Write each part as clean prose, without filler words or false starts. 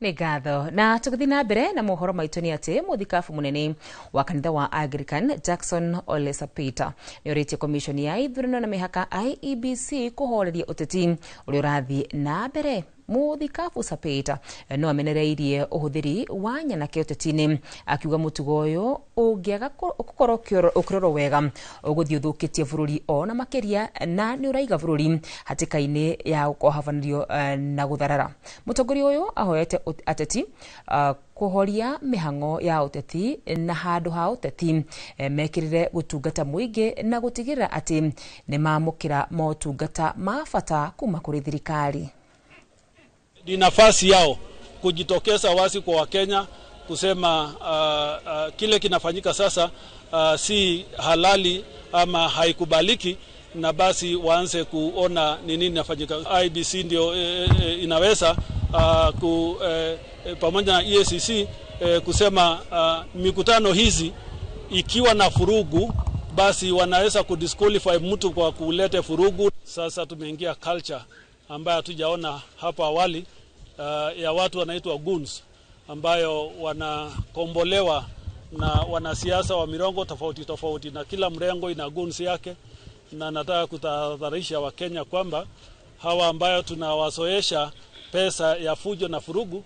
Nĩ ngatho. Na tũgĩthiĩ na mbere na mohoro maitũ, nĩ atĩ mũthikabu mũnene wa kanitha wa Anglican Jackson Ole Sapita nĩ orĩtie komishoni ya ithurano na mĩhaka IEBC kũhoreria ũteti ũrĩa ũrathiĩ na mbere. Mũthikabu Sapita no amenereirie ũhũthĩri wa nyanake ũteti-inĩ, akiuga mũtugo ũyũ ũngĩaga gũkorwo ũkĩrorwo wega ũgũthiĩ ũthũkĩtie bũrũri ona makĩria, na nĩ ũraiga bũrũri hatĩka-inĩ ya gũkohabanĩrio na gũtharara. Mũtongoria ũyũ ahoete ateti kũhoria mĩhang'o ya ũteti na handũ ha ũteti mekĩrĩre gũtungata mũingĩ na gũtigĩrĩra atĩ nĩ mamũkĩra motungata ma bata kuma kũrĩ thirikari. Ni nafasi yao kujitokeza wazi kwa Wakenya kusema kile kinafanyika sasa si halali ama haikubaliki, na basi waanze kuona ni nini inafanyika. IEBC ndio inaweza pamoja na EACC kusema mikutano hizi ikiwa na furugu, basi wanaweza kudisqualify mtu kwa kuleta furugu. Sasa tumeingia culture ambayo hatujaona hapo awali ya watu wanaitwa goons ambayo wanakombolewa na wanasiasa wa mirengo tofauti tofauti, na kila mrengo ina goons yake, na nataka kutahadharisha Wakenya kwamba hawa ambayo tunawazoesha pesa ya fujo na furugu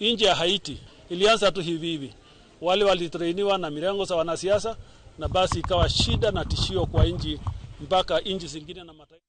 nje ya Haiti ilianza tu hivi hivi, wale walitrainiwa na mirengo za wanasiasa, na basi ikawa shida na tishio kwa nchi mpaka nchi zingine na mataifa.